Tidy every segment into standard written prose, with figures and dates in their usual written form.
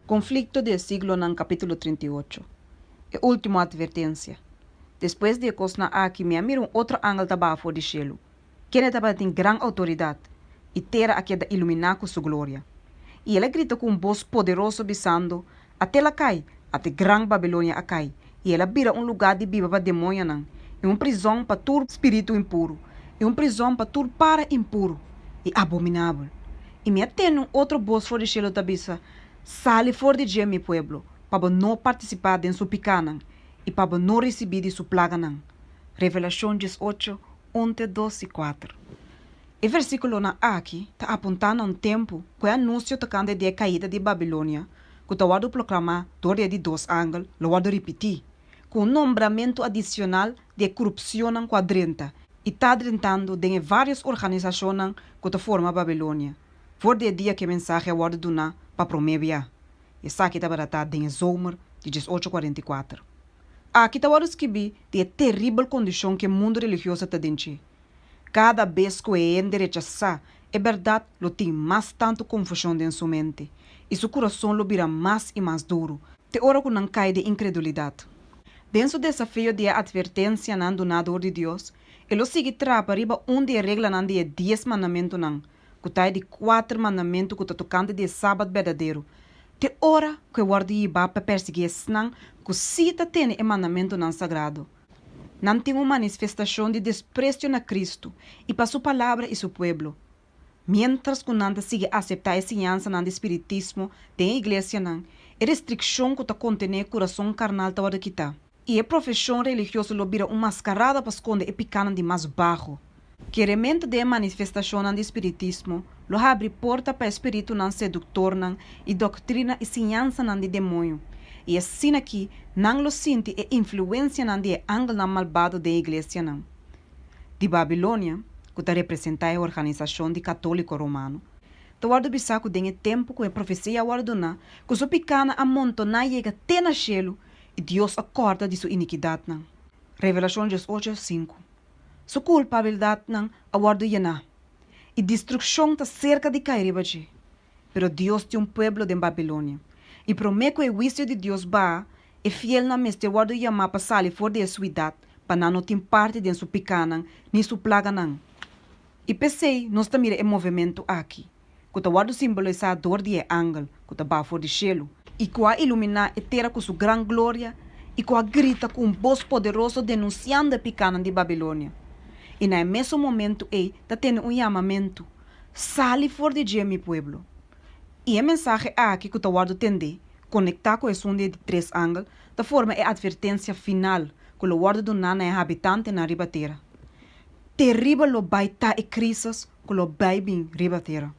Konflikto di e Siglonan kapítulo 38. E último atvertensia. Despues di e kosnan aki mi a mira un otro angel ta baha for di shelu, kende tabatin gran outoridat, i tera a keda iluminá ku su gloria. I el a grita ku un bos poderoso, bisando, Atel a kai, ate gran Babilonia a kai, i el a bira un lugá di biba pa demoñonan, i un prizòn pa tur spiritu impuru, i un prizòn pa tur para impuru i abominabel. I mi a tende un otro bos for di shelu ta bisa, Sali for di dje, mi pueblo, pa bo no partisipá den su pikánan i pa bo no risibí di su plaganan. Revelashon 18, un te dos i kuater. E versíkulonan aki ta apuntá na un tempu ku e anunsio tokante di e kaida di Babilonia, ku ta wòrdu proklamá dor di e di dos angel, lo wòrdu ripití, ku un nombramentu adisional di e korupshonnan ku a drenta i ta drentando den e vários organisashonnan ku ta forma Babilonia, for di e dia ku e mensahe a wòrdu duná pa promé bia. Esaki tabata ta den e zomer di 1844. Aki ta wòrdu skibí di e teribel kondishon ku e mundu religioso ta den dje. Kada bes ku e hende rechasá e bèrdat lo tin mas tantu konfushon den su mente i su kurason lo bira mas i mas duru te ora ku nan kai den inkredulidat. Den su desafio di e atvertensianan duná dor di Dios, e lo sigui trapa riba un di e reglanan di e Dies Mandamentunan, ku ta e di kuater mandamentu ku ta tokante di e Sabat berdadero, te ora ku e wòrdu hibá pa persiguí esnan ku sí ta tene e mandamentunan sagrado. Nan tin un manisfestashon di despresio na Kristu i pa Su Palabra i Su pueblo. Miéntras ku nan ta sigui aseptá e siñansanan di spiritismo den e iglesianan, e restrikshon ku ta kontené e kurason karnal ta wòrdu kitá, i e profeshon religioso lo bira un maskarada pa skonde e pikánan di mas baho. Kerementu den e manifestashonnan di spiritismo lo habri porta pa e spiritunan seduktornan i doktrina i siñansanan di demoño, i asin'aki nan lo sinti e influensianan di e angelnan malbado den e iglesianan di Babilonia, ku ta representá e organisashon di katóliko romano. Ta wòrdu bisá ku den e tempu ku e profesia a wòrdu duná, ku su pikánan a montoná yega te na shelu i Dios a kòrda di su inikidatnan. Revelashon 18, sinku. Su kulpabilidatnan a wòrdu yená, i destrukshon ta serka di kai riba dje. Pero Dios tin un pueblo den Babilonia, i promé ku e huisio di Dios baha, e fielnan mester wòrdu yamá pa sali for di e suidat pa nan no tin parti den su pikánan ni su plaganan. I p'esei nos ta mira e movementu aki, ku ta wòrdu simbolisá dor di e angel ku ta baha for di shelu, i ku a iluminá e tera ku su gran gloria, i ku a grita ku un bos poderoso denunsiando e pikánan di Babilonia. I na e mesun momentu ei ta tene un yamamentu, Sali for di dje, mi pueblo! I e mensahe aki ku ta wòrdu tendé, konektá ku esun di e di tres angel, ta forma e atvertensia final ku lo wòrdu duná na e habitantenan riba tera. Teribel lo bai ta e krísis ku lo bai bin riba tera.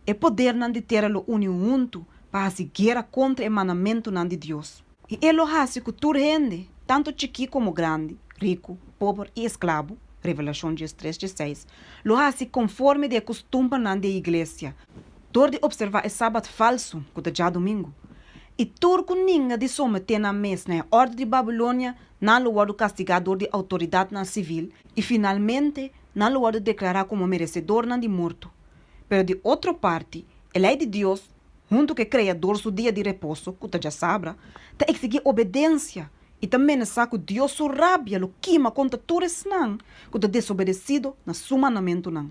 E podernan di tera lo uni huntu pa hasi guera kontra e mandamentunan di Dios. I e lo hasi ku tur hende, tantu chikí komo grandi, riku, pober i esklabu, Revelashon 13, 16, lo hasi konforme di e kustumbernan di e iglesia, dor di opservá e sabat falsu, ku ta djadumingu. I tur ku ninga di someté nan mes na e òrdu di Babilonia, nan lo wòrdu kastigá dor di outoridatnan sivil i finalmente nan lo wòrdu deklará komo meresedornan di morto. Pero di otro parti, e lei di Dios, huntu ku e Kreador su dia di reposo, ku ta djasabra, ta eksigí obedensia i ta menasá ku Dios su rabia lo kima kontra tur esnan ku ta desobedesido na su mandamentunan.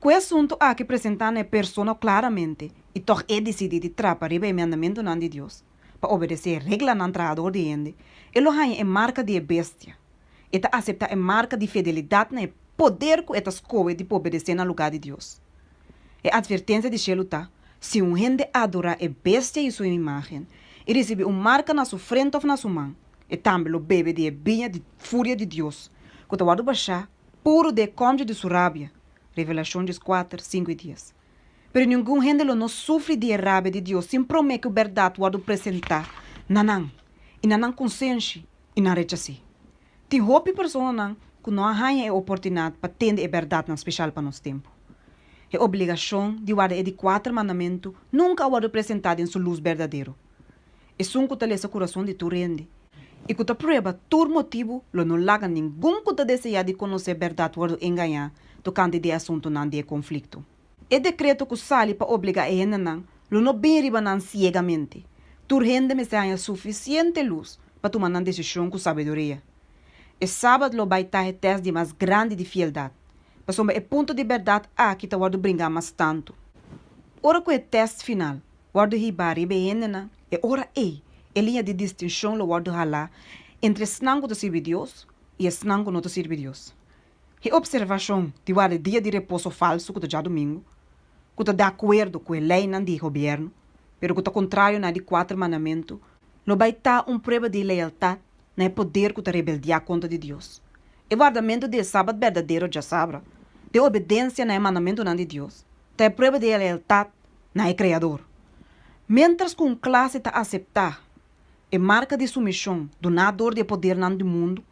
Ku e asuntu aki presentá na e persona klaramente i tòg e disidí di trapa riba e mandamentunan di Dios pa obedesé e reglanan trahador di hende, e lo haña e marka di e bestia. E ta aseptá e marka di fidelidat na e poder ku e ta skohe di pobedesé na lugá di Dios. E atvertensia di shelu ta, Si un hende adorá e bestia i su imágen, i risibí un marka na su frente òf na su man, e tambe lo bebe di e biña di furia di Dios, ku ta wòrdu bashá puru den e kòmdje di su rabia. Revelashon 14, sinku i dies. Pero ningun hende lo no sufri di e rabia di Dios sin promé ku bèrdat wòrdu presentá na nan i na nan konsenshi i nan rechas'é. Tin hopi personanan ku no a haña e oportunidat pa tende e bèrdatnan speshal pa nos tempu. E obligashon di warda e di kuater mandamentu nunka a wòrdu presentá den su lus berdadero. Esun ku ta lesa kurason di tur hende i ku ta prueba tur motibu lo no laga ningun ku ta deseá di konosé bèrdat wòrdu engañá tokante di e asuntunan di e konflikto. E dekreto ku sali pa obligá e hendenan. lo no bin riba nan siegamente. Tur hende mester haña sufisiente lus pa tuma nan desishon ku sabiduria. E Sabat lo bai ta e tèst di mas grandi di fieldat, pasobra e punto di bèrdat aki ta wòrdu bringá mas tantu. Ora ku e tèst final wòrdu hibá riba e hendenan, e ora ei e liña di distinshon lo wòrdu halá entre esnan ku ta sirbi Dios i esnan ku no ta sirbi Dios. E opservashon di warda e dia di reposo falsu ku ta djadumingu, ku ta di akuerdo ku e leinan di e gobièrnu, pero ku ta kontrario na e di kuater mandamentu, lo bai ta un prueba di lealtat na e poder ku ta rebeldiá kontra di Dios. E wardamentu di e Sabat berdadero djasabra, den obedensia na e mandamentunan di Dios, ta e prueba di e lealtat na e Kreador. Miéntras ku un klase ta aseptá e marka di sumishon duná dor di e podernan di mundu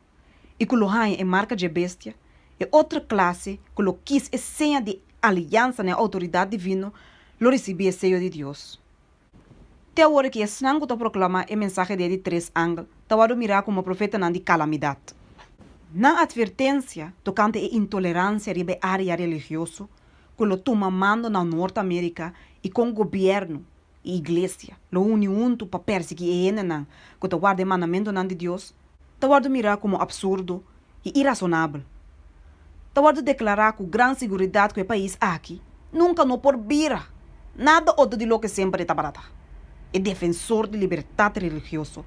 i ku lo haña e marka dje bestia, e otro klase ku lo kis e seña di aliansa na e outoridat divino lo risibí e seyo di Dios. Te awor aki esnan ku ta proklamá e mensahe di e di tres angel ta wòrdu mirá komo profetanan di kalamidat. Nan atvertensia tokante e intoleransia riba e área religioso ku lo tuma mando na Nort Amérika i kon gobièrnu i iglesia lo uni huntu pa persiguí e hendenan ku ta warda e mandamentunan di Dios, ta wòrdu mirá komo apsurdo i irasonabel. Ta wòrdu deklará ku gran siguridat ku e pais aki nunka no por bira nada otro di loke semper e tabata ta, e defensor di libertat religioso.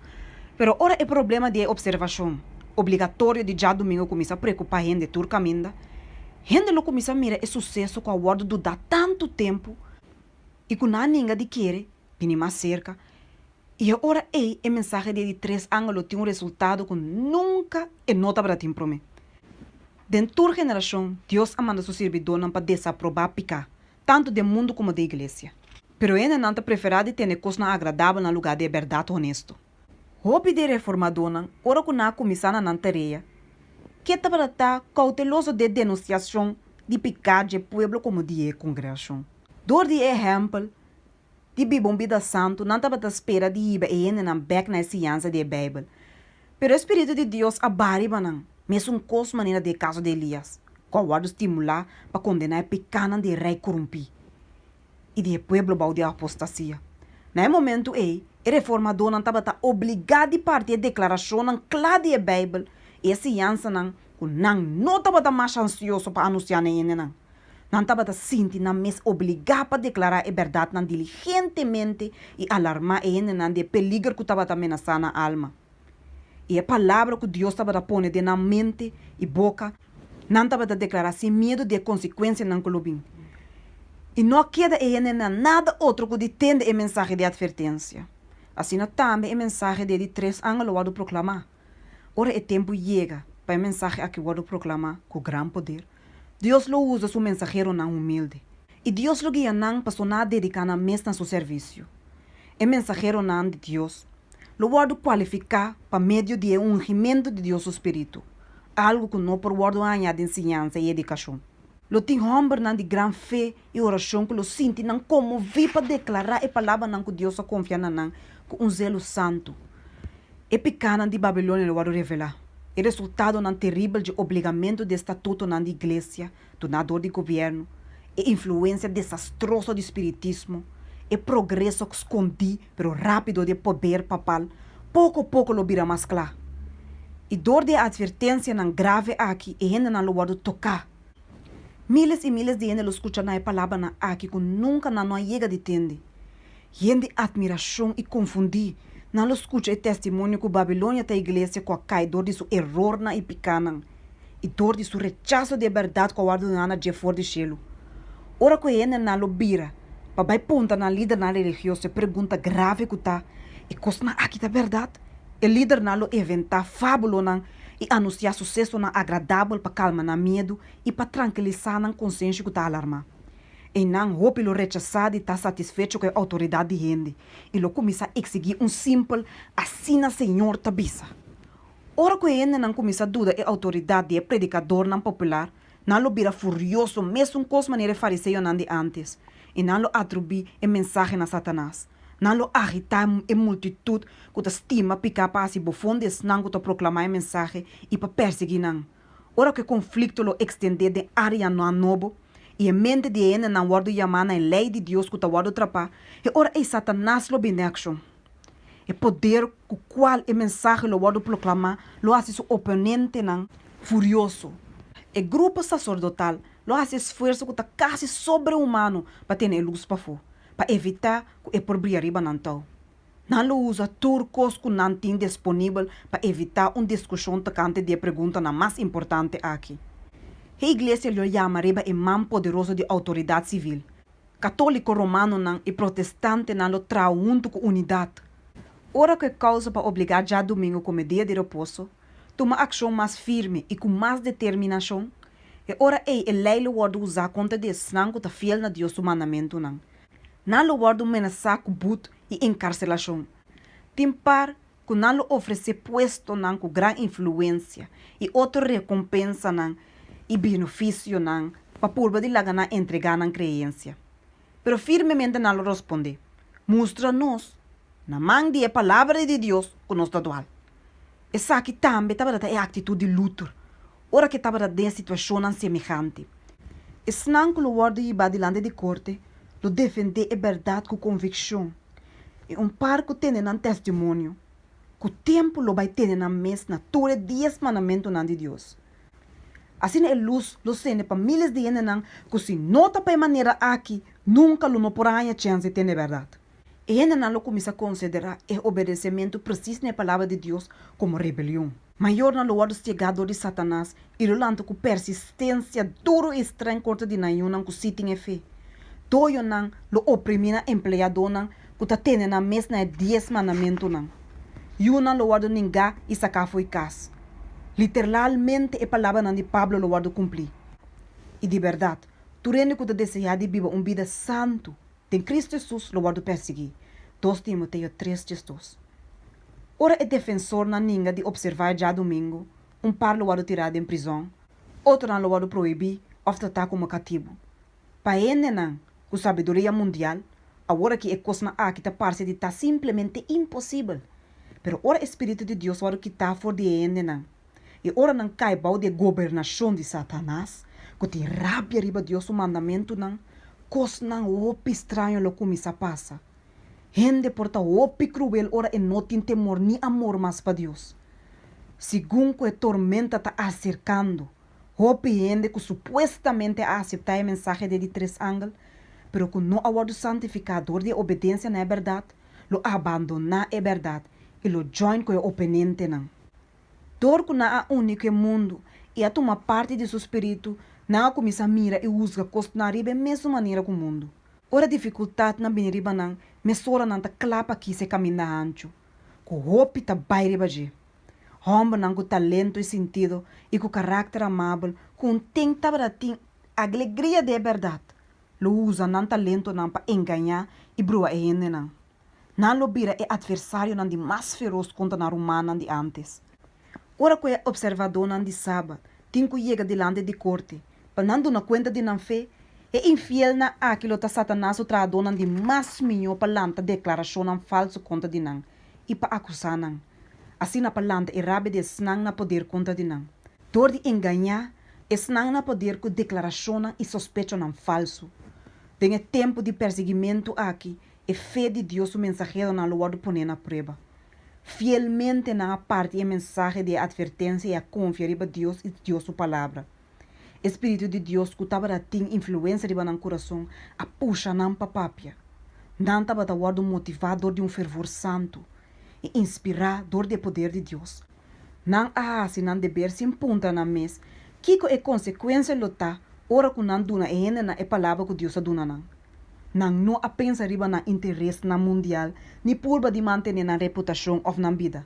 Pero ora e problema di e opservashon obligatorio di djadumingu kuminsá preokupá hende tur kaminda, hende lo kuminsá mira e suseso ku a wòrdu dudá tantu tempu i ku nan a ninga di kere bini mas serka I e ora ei e mensahe di e di tres angel lo tin un resultado ku nunka e no tabata tin promé. Den tur generashon, Dios a manda su sirbidónan pa desaprobá piká, tantu den mundu komo den iglesia. Pero hendenan ta preferá di tene kosnan agradabel na lugá di e bèrdat honesto. Hopi di e reformadónan, ora ku nan a kuminsá na nan tarea, ke tabata ta kouteloso den denunsiashon di piká dje pueblo komo di e kongregashon. Dor di e ehèmpel di biba un bida santu, nan tabata spera di hiba e hendenan bèk na e siñansa di e Beibel. Pero e spiritu di Dios a baha riba nan, mesun kos manera den e kaso di Elias, ku a wòrdu stimulá pa kondená e pikánan di e rei korumpí i di e pueblo bou di apostasia. Na e momentu ei, e reformadónan tabata obligá di parti e deklarashonnan kla di e Beibel i e siñansanan ku nan no tabata masha ansioso pa anunsiá na e hendenan. Nan tabata sinti nan mes obligá pa deklará e bèrdatnan diligentemente i alarmá e hendenan di e peliger ku tabata menasá nan alma. I e palabra ku Dios tabata pone den nan mente i boka, nan tabata deklará sin miedu di e konsekuensianan ku lo bin. I no a keda e hendenan nada otro ku di tende e mensahe di atvertensia. Asina tambe e mensahe di e di tres angel lo wòrdu proklamá. Ora e tempu yega pa e mensahe aki wòrdu proklamá ku gran poder, Dios lo usa su mensaheronan humilde, i Dios lo guia nan pasobra nan a dediká nan mes na su servisio. E mensaheronan di Dios lo wòrdu kualifiká pa medio di e ungimentu di Dios su spiritu, algu ku no por wòrdu hañá den siñansa i edikashon. Lo tin hòmbernan di gran fe i orashon ku lo sinti nan konmoví pa deklará e palabranan ku Dios a konfia na nan ku un zelo santu. E pikánan di Babilonia lo wòrdu revelá. E resultadonan teribel dje obligamentu di e statutonan di iglesia duná dor di gobièrnu, e influensia desastroso di spiritismo, e progreso skondí pero rápido di e poder papal, poko poko lo bira mas kla. I dor di e atvertensianan grave aki e hendenan lo wòrdu toká. Miles i miles di hende lo skucha na e palabranan aki ku nunka nan no a yega di tende. Yen di atmirashon i konfundí, nan lo skucha e testimonio ku Babilonia ta iglesia ku a kai dor di su erornan i pikánan, i dor di su rechaso di e bèrdat ku a wòrdu duná na dje for di shelu. Ora ku e hendenan lo bira pa bai puntra nan lidernan religioso e pregunta grave ku ta, E kosnan aki ta bèrdat? E lidernan lo inventá fábulonan i anunsiá susesonan agradabel pa kalma nan miedu i pa trankilisá nan konsenshi ku ta alarmá. Einan hopi lo rechasá di ta satisfecho ku e outoridat di hende i lo kuminsá eksigí un simpel Asina Señor ta bisa. Ora ku e hendenan kuminsá duda e outoridat di e predikadornan popular, nan lo bira furioso mesun kos manera e fariseonan di ántes, i nan lo atribuí e mensahe na Satanas. Nan lo agitá e multitut ku ta stima piká pa hasi bofon di esnan ku ta proklamá e mensahe i pa persiguí nan. Ora ku e konflikto lo ekstendé den áreanan nobo. i e mente di e hendenan wòrdu yamá na e lei di Dios ku ta wòrdu trapá, e ora ei Satanas lo bini den akshon. E poder ku kual e mensahe lo wòrdu proklamá lo hasi su oponentenan furioso. E grupo sasordotal lo hasi esfuerso ku ta kasi sobrehumano pa tene e lus pafó, pa evitá ku e por bria riba nan tou. Nan lo usa tur kos ku nan tin disponibel pa evitá un diskushon tokante di e preguntanan mas importante aki. E iglesia lo yama riba e man poderoso di outoridat sivil. Katóliko romanonan i protestantenan lo traha huntu ku unidat. Ora ku e kousa pa obligá djadumingu komo e dia di reposo tuma akshon mas firme i ku mas determinashon, e ora ei e lei lo wòrdu usá kontra di esnan ku ta fiel na Dios su mandamentunan. Nan lo wòrdu menasá ku but i enkarselashon. Tin par ku nan lo ofresé puestonan ku gran influensia i otro rekompensanan i benefisionan pa purba di laga nan entregá nan kreensia. Pero firmemente nan lo rospondé, Mustra nos, na man di e Palabra di Dios, ku nos ta dual. Esaki tambe tabata e aktitut di Luther ora ku e tabata den situashonnan semehante. Esnan ku lo wòrdu hibá dilanti di korte lo defendé e bèrdat ku konvikshon, i un par ku tene nan testimonio, ku tempu lo bai tene nan mes na tur e dies mandamentunan di Dios. Asina e lus lo sende pa míles di hendenan ku si no ta pa e manera aki nunka lo no por a haña chèns di tende e bèrdat. E hendenan lo kuminsá konsiderá e obedesementu presis na e Palabra di Dios komo rebelion. Mayornan lo wòrdu siegá dor di Satanas i lo lanta ku persistensia duru i strèng kontra di nan yunan ku sí tin e fe. Doyonan lo oprimí nan empleadonan ku ta tene nan mes na e Dies Mandamentunan. Yunan lo wòrdu ningá i saká fo'i kas. Literalmente e palabranan di Pablo lo wòrdu kumplí. I di bèrdat, tur hende ku ta deseá di biba un bida santu den Kristu Hesus lo wòrdu persiguí, Dos Timoteo tres diesdos. Ora e defensornan ninga di opservá e djadumingu, un par lo wòrdu tirá den prizòn, otronan lo wòrdu prohibí òf tratá komo katibu. Pa hendenan ku sabiduria mundial, awor aki e kosnan aki ta parse di ta simplemente imposibel. Pero ora e spiritu di Dios wòrdu kitá for di e hendenan, i ora nan kai bou di e gobernashon di Satanas, ku tin rabia riba Dios su mandamentunan, kosnan hopi straño lo kuminsá pasa. Hende por ta hopi kruel ora e no tin temor ni amor mas pa Dios. Segun ku e tormenta ta aserkando, hopi hende ku supuestamente a aseptá e mensahe di e di tres angel, pero ku no a wòrdu santifiká dor di e obedensia na e bèrdat, lo abandoná e bèrdat i lo djòin ku e oponentenan. Dor ku nan a uni ku e mundu i a tuma parti di su spiritu, nan a kuminsá mira i husga kosnan riba e mesun manera ku mundu. Ora difikultatnan bini riba nan, mesora nan ta kla pa kisa e kaminda hanchu, ku hopi ta bai riba dje. Hòmbernan ku talento i sintido i ku karakter amabel ku un ten tabata tin aglegria di e bèrdat, lo usa nan talentonan pa engañá i brua e hendenan. Nan lo bira e atversarionan di mas feros kontra nan rumannan di ántes. Ora ku e opservadónan di Sabat tin ku yega dilanti di korte pa nan duna kuenta di nan fe, e infielnan aki lo ta Satanas su trahadónan di mas mihó pa lanta deklarashonnan falsu kontra di nan i pa akusá nan, asina pa lanta e rabia di esnan na poder kontra di nan, dor di engañá esnan na poder ku deklarashonnan i sospechonan falsu. Den e tempu di persiguimentu aki, e fe di Dios su mensaheronan lo wòrdu poné na prueba. Fielmente nan a parti e mensahe di e atvertensia i a konfia riba Dios i Dios su Palabra. E spiritu di Dios ku tabata tin influensia riba nan kurason a pusha nan pa papia. Nan tabata wòrdu motivá dor di un fervor santu i inspirá dor di e poder di Dios. Nan a hasi nan deber sin puntra nan mes kiko e konsekuensia lo ta ora ku nan duna e hendenan e palabra ku Dios a duna nan. Nan no a pensa riba nan interesnan mundial ni purba di mantené nan reputashon òf nan bida.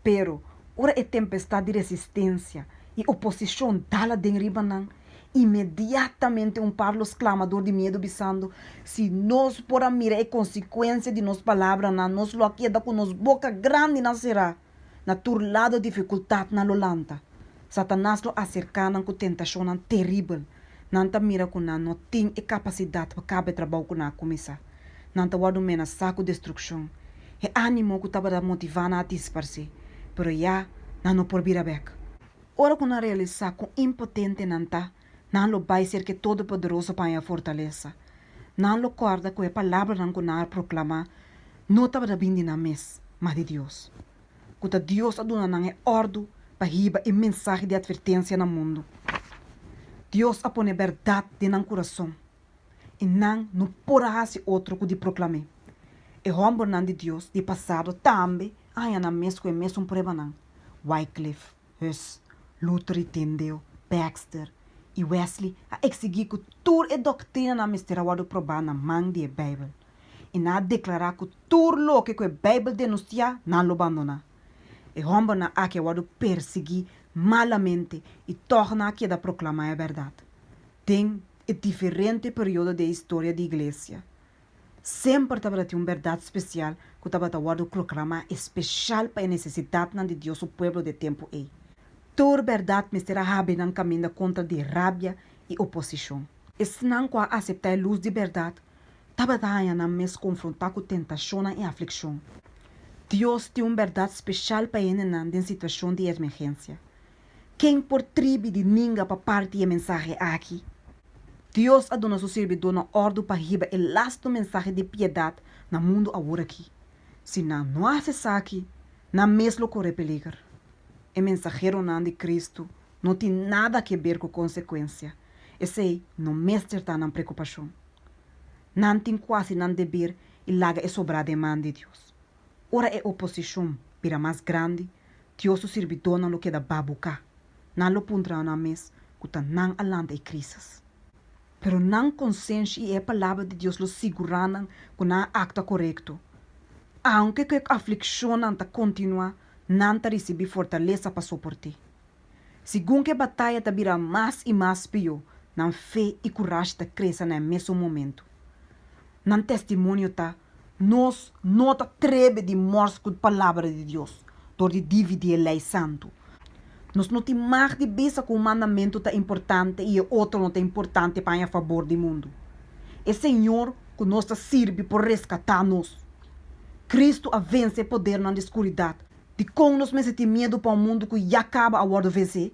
Pero, ora e tempestat di resistensia i oposishon dal aden riba nan, inmediatamente un par lo sklama dor di miedu bisando, Si nos por a mira e konsekuensia di nos palabranan, nos lo a keda ku nos boka grandi na será. Na tur lado difikultatnan lo lanta. Satanas lo aserká nan ku tentashonnan teribel. Nan ta mira ku nan no tin e kapasidat pa kaba e trabou ku nan a kuminsá. Nan ta wòrdu menasá ku destrukshon. E ánimo ku tabata motivá nan a disparsé, pero ya nan no por bira bèk. Ora ku nan realisá kon impotente nan ta, Nan lo bai serka e Todopoderoso pa haña fortalesa. Nan lo kòrda ku e palabranan ku nan a proklamá no tabata bin di nan mes, ma di Dios. Ku ta Dios a duna nan e òrdu pa hiba e mensahe di atvertensia na mundu. Dios a pone bèrdat den nan kurason, i nan no por a hasi otro ku di proklam'é. E hòmbernan di Dios di pasado tambe a haña nan mes ku e mesun pruebanan. Wycliffe. Hus, Luther i Tyndale, Baxter, i Wesley a eksigí ku tur e doktrinanan mester a wòrdu probá na man di e Beibel, i nan a deklará ku tur loke ku e Beibel denunsiá nan lo bandoná. E hòmbernan aki a wòrdu persiguí malamente i tòg nan a keda proklamá e bèrdat. Den e diferente periodo di e historia di iglesia, Semper tabata tin un bèrdat spesial ku tabata wòrdu proklamá espesial pa e nesesidatnan di Dios su pueblo di e tempu ei. Tur bèrdat mester a habri nan kaminda kontra di rabia i oposishon. Esnan ku a aseptá e lus di bèrdat tabata haña nan mes konfrontá ku tentashonnan i aflikshon. Dios tin un bèrdat spesial pa e hendenan den situashon di ermergensia. Ken por tribi di ninga pa parti e mensahe aki? Dios a duna su sirbidónan òrdu pa hiba e lastu mensahe di piedat na mundu aworakí. Si nan no hasi esaki, nan mes lo kore peliger. E mensaheronan di Kristu no tin nada ke ber ku konsekuensia, esei no mester ta nan preokupashon. Nan tin ku hasi nan deber i laga e sobrá den man di Dios. Ora e oposishon bira mas grandi, Dios su sirbidónan lo keda babuká. Nan lo puntra nan mes ku ta nan a lanta e krísis. Pero nan konsenshi i e Palabra di Dios lo sigurá nan ku nan a aktua korekto. Aunke ku e aflikshonnan ta kontinuá, nan ta risibí fortalesa pa soport'é. Segun ku e bataya ta bira mas i mas pió, nan fe i kurashi ta krese na e mesun momentu. Nan testimonio ta, Nos no ta trebe di mòrs ku Palabra di Dios dor di dividí e lei santu. Nos no tin mag di bisa ku un mandamentu ta importante i e otro no ta importante pa haña fabor di mundu. E Señor ku nos ta sirbi por reskatá nos. Kristu a vense e podernan di skuridat. Dikon nos mester tin miedu pa un mundu ku ya kaba a wòrdu vensé?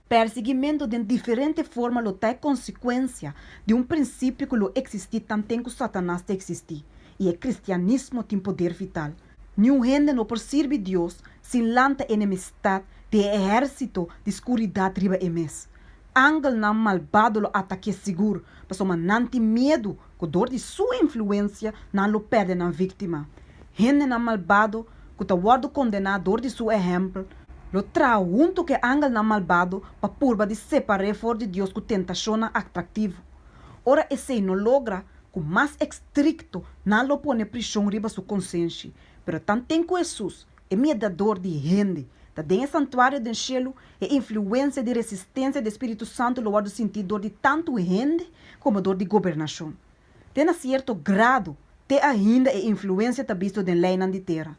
Persiguimentu den diferente forma lo ta e konsekuensia di un prinsipio ku lo eksistí tanten ku Satanas ta eksistí i e kristianismo tin poder vital. Niun hende no por sirbi Dios sin lanta enemistat di e ehérsito di skuridat riba e mes. Angelnan malbado lo atak'é sigur, pasobra nan tin miedu ku dor di su influensia nan lo pèrdè nan víktima. Hendenan malbado ku ta wòrdu kondená dor di su ehèmpel, lo traha huntu ku e angelnan malbado pa purba di separ'é for di Dios ku tentashonnan atraktivo. Ora esei no logra, ku mas estrikto nan lo pone prishon riba su konsenshi. Pero tanten ku Hesus, e Miedador di hende, ta den e santuario den shelu, e influensia di resistensia di e spiritu santu lo wòrdu sintí dor di tantu hende komo dor di gobernashon. Te na sierto grado, te ainda e influensia ta bisto den leinan di tera.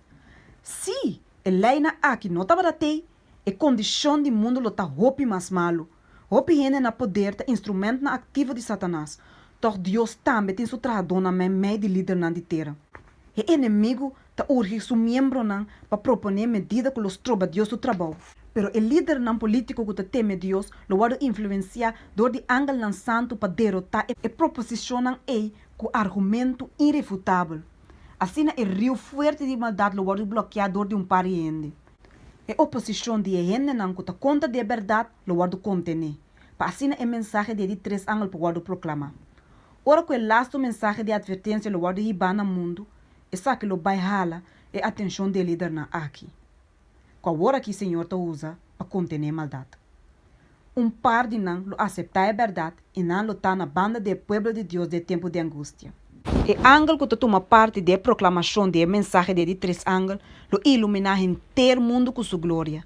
Sí, e leinan aki no tabata tei, e kondishon di mundu lo ta hopi mas malu. Hopi hende na poder ta instrumentnan aktivo di Satanas, tòg Dios tambe tin su trahadónan meimei di lidernan di tera. E enemigu ta urgi su miembronan pa proponé medida ku lo stroba Dios su trabou. Pero e lidernan polítiko ku ta teme Dios lo wòrdu influensiá dor di angelnan santu pa derotá e proposishonnan ei ku argumentu irefutabel. Asina e riu fuerte di maldat lo wòrdu blòkiá dor di un par di hende. E oposishon di e hendenan ku ta kontra di e bèrdat lo wòrdu kontené, pa asina e mensahe di e di tres angel por wòrdu proklamá. Ora ku e lastu mensahe di atvertensia lo wòrdu hibá na mundu, esaki lo bai hala e atenshon di e lidernan aki, ku awor aki Señor ta usa pa kontené maldat. Un par di nan lo aseptá e bèrdat i nan lo ta na banda di e pueblo di Dios den e tempu di angustia. E angel ku ta tuma parti den e proklamashon di e mensahe di e di tres angel lo iluminá henter mundu ku su gloria.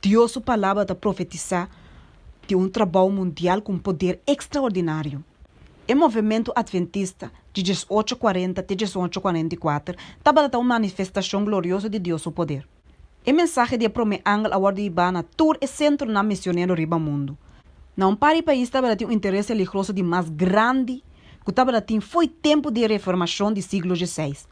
Dios su Palabra ta profetisá di un trabou mundial ku un poder ekstraordinario. E movementu atventista di diesocho kuarenta te diesocho kuarenta i kuater tabata ta un manifestashon glorioso di Dios su poder. E mensahe di e promé angel a wòrdu hibá na tur e sentronan misionero riba mundu. Na un par di pais tabata tin un interes religioso di mas grandi ku tabata tin fo'i tempu di e Reformashon di siglo dieseis.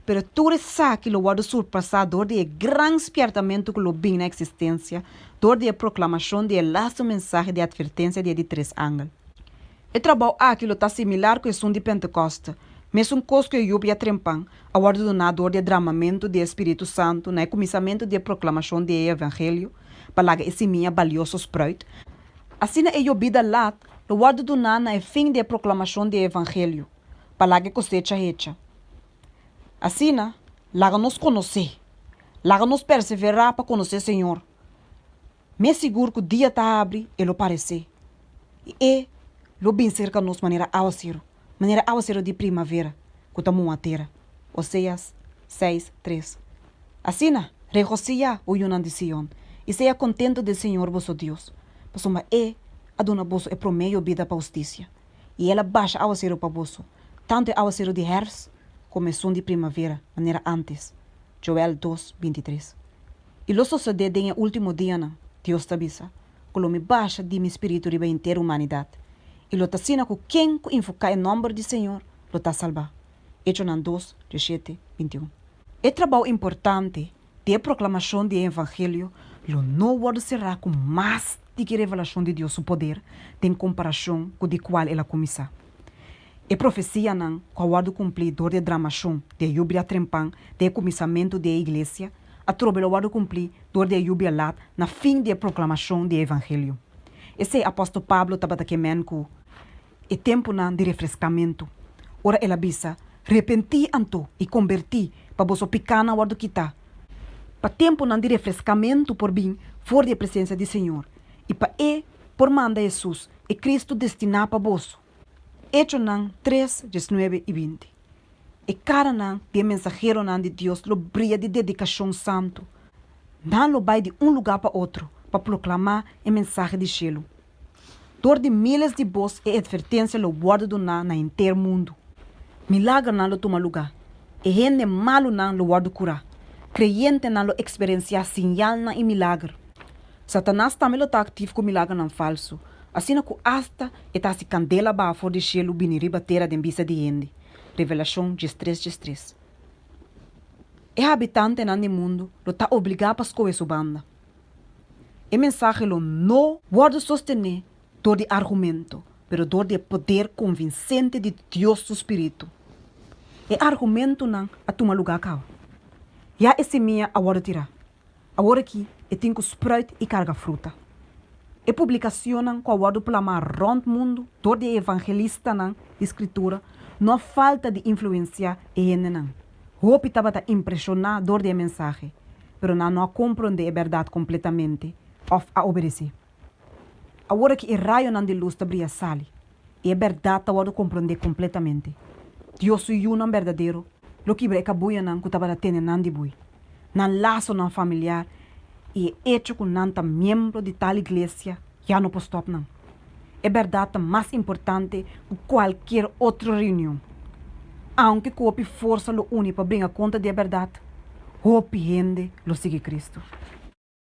Pero tur esaki lo wòrdu surpasá dor di e gran spièrtamentu ku lo bin na eksistensia dor di e proklamashon di e lastu mensahe di atvertensia di e di tres angel. E trabou aki lo ta similar ku esun di Pentekòste, mesun kos ku e yubia trempan a wòrdu duná dor di e dramamentu di e Spiritu Santu na e kuminsamentu di e proklamashon di e evangelio pa laga e simia balioso spruit, asina e yobida lat lo wòrdu duná na e fin di e proklamashon di e evangelio pa laga e kosecha hecha. Asina, laga nos konosé, laga nos perseverá pa konosé Señor. Mes sigur ku dia ta habri, e lo paresé, i e lo bin serka nos manera awaseru, manera awaseru di primavera ku ta muha tera. Oseas seis, tres. Asina, regosihá, o yunan di Sion, i sea kontentu den Señor boso Dios, pasobra E a duna boso e promé yobida pa hustisia, i El a basha awaseru pa boso, tantu e awaseru di hèrfs komo esun di primavera, manera ántes. Joel dos, bintitres. I lo sosodé den e último dianan, Dios ta bisa, ku lo mi basha di mi spiritu riba henter humanidat, i lo ta asina ku ken ku invoká e nòmber di Señor lo ta salbá. Echonan dos, dieshete, bintiun. E trabou importante di e proklamashon di e evangelio lo no wòrdu será ku mas tiki revelashon di Dios su poder den komparashon ku di kual el a kuminsá. E profesianan ku a wòrdu kumplí dor di e dramashon di e yubia trempan den e kuminsamentu di e iglesia, atrobe lo wòrdu kumplí dor di e yubia lat na fin di e proklamashon di e evangelio. Esei apòstel Pablo tabata ke men ku e tempunan di refreskamentu, ora el a bisa, Repentí anto i kombertí pa boso pikánan wòrdu kitá, pa tempunan di refreskamentu por bin for di e presensia di Señor, i pa E por manda Hesus, e Kristu destiná pa boso. Echonan tres, diesnuebe i binti. E karanan di e mensaheronan di Dios lo bria di dedikashon santu. Nan lo bai di un lugá pa otro pa proklamá e mensahe di shelu. Dor di míles di bos e atvertensia lo wòrdu duná na henter mundu. Milagernan lo tuma lugá. E hende malunan lo wòrdu kurá. Kreyentenan lo eksperensiá siñalnan i milager. Satanas tambe lo ta aktif ku milagernan falsu, asina ku asta e ta hasi kandela baha for di shelu bini riba tera den bista di hende. Revelashon diestres diestres. E habitantenan di mundu lo ta obligá pa skohe su banda. E mensahe lo no wòrdu sostené dor di argumento, pero dor di e poder konvinsente di Dios su spiritu. E argumentonan a tuma lugá kaba. Ya e simia a wòrdu tirá. Awor aki e tin ku spruit i karga fruta. E publikasionnan ku a wòrdu plamá rònt mundu dor di e evangelistanan di Skritura no a falta di influensiá e hendenan. Hopi tabata impreshoná dor di e mensahe, pero nan no a komprondé e bèrdat kompletamente òf a obedesé. Awor aki e rayonan di lus ta bria sali i e bèrdat ta wòrdu komprondé kompletamente. Dios su yunan berdadero lo kibra e kabuyanan ku tabata tene nan di bui, nan lasonan familiar i e echo ku nan ta miembro di tal iglesia ya no por stòp nan. E bèrdat ta mas importante ku kualkier otro reunion. Aunke ku hopi forsa lo uni pa bringa kontra di e bèrdat, hopi hende lo sigui Kristu.